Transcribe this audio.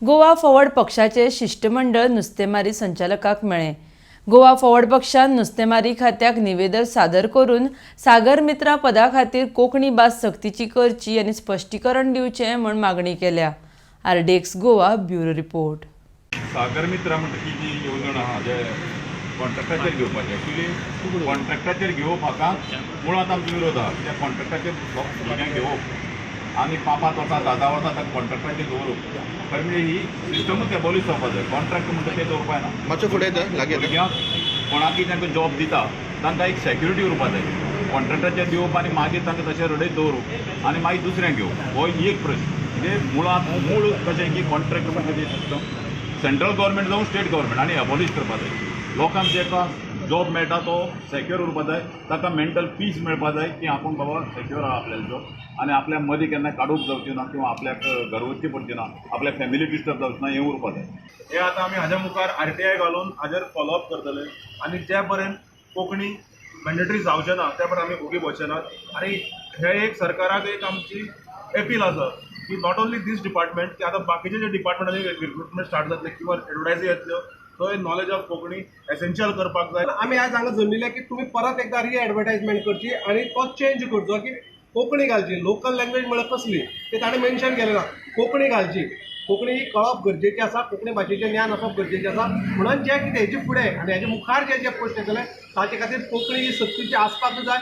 Goa forward पक्षाचे शिश्टमंडळ नुस्तेमारी संचालकाक मेळ्ळें. गोवा फॉरवर्ड पक्षान नुस्तेमारी खात्याक निवेदन सादर करून सागर मित्रा पदा खातीर कोंकणी भास सक्तीची करची आनी स्पश्टीकरण दिवचें म्हूण मागणी केल्या. RDX Goa, bureau report. Sagar Mitra म्हणटा ती जी येवजण आहा, जे कॉन्ट्रॅक्टाचेर घेवपाचे, एक्चुली कॉन्ट्रॅक्टाचेर घेवप हाका मुळांत आमचो विरोध आहा. कित्याक कॉन्ट्रॅक्टाचेर भुरग्यांक घेवप आनी 5-5 वर्सां, 10-10 वर्सां ताका कॉन्ट्रॅक्टाचेर दवरूप, खरें म्हणजे ही सिस्टमूच एबॉलिश जावपा जाय. कॉन्ट्रॅक्ट म्हणटा तें दवरपा जायना. मातसो फुडें येता, लागीं येता. भुरग्यांक कोणाकय तांकां जॉब दिता, तांकां एक सेक्युरिटी उरपा जाय. कॉन्ट्रॅक्टाचेर दिवप आनी मागीर तांकां तशें रडयत दवरूप आनी मागीर दुसऱ्यांक घेवप, हो एक प्रश्न. म्हणजे मुळांत मूळ कशें की कॉन्ट्रॅक्ट म्हणटा ती सिस्टम सेंट्रल गव्हर्मेंट जावं स्टेट गव्हर्मेंट आनी एबॉलिश करपा जाय. लोकांक जेका जॉब मेळटा तो सेक्युर उरपा जाय. ताका मेंटल पीस मेळपा जाय की आपूण बाबा सेक्युर आहा आपल्यालो जॉब आनी आपल्या मदीं केन्ना काडूंक जावची ना किंवा आपल्याक घर वचची पडची ना, आपल्या फॅमिली डिस्टर्ब जावची ना, हें उरपा जाय. हे आतां आमी हाज्या मुखार आरटीआय घालून हाजेर फॉलोअप करतले आनी जे पर्यंत कोंकणी मॅन्डेटरी जावचें ना, त्या पर्यंत आमी ओगी बसचे नात. आनी हे एक सरकाराक एक आमची एपील आसा की not only these department, की आतां बाकीचे जे डिपार्टमेंटांनी रिक्रुटमेंट स्टार्ट जातले किंवा एडवर्टायजी येतल्यो, थंय नॉलेज ऑफ कोंकणी एसेन्शियल करपाक जाय. आमी आयज हांगा जमिल्ले की तुमी परत एकदा रिएडवर्टायजमेंट करची आनी तो चेंज करचो की कोंकणी घालची. लोकल लँग्वेज म्हळ्यार कसली ते ताणें मेन्शन केलें ना. कोंकणी घालची. कोंकणी ही कळप गरजेची आसा. कोंकणी भाशेचें ज्ञान आसप गरजेचें आसा. म्हणून जें कितें हेजे फुडें आनी हेजे मुखार जे जे पोस्ट येतले, ताचे खातीर कोंकणी ही सक्तीची आसपाकूच जाय.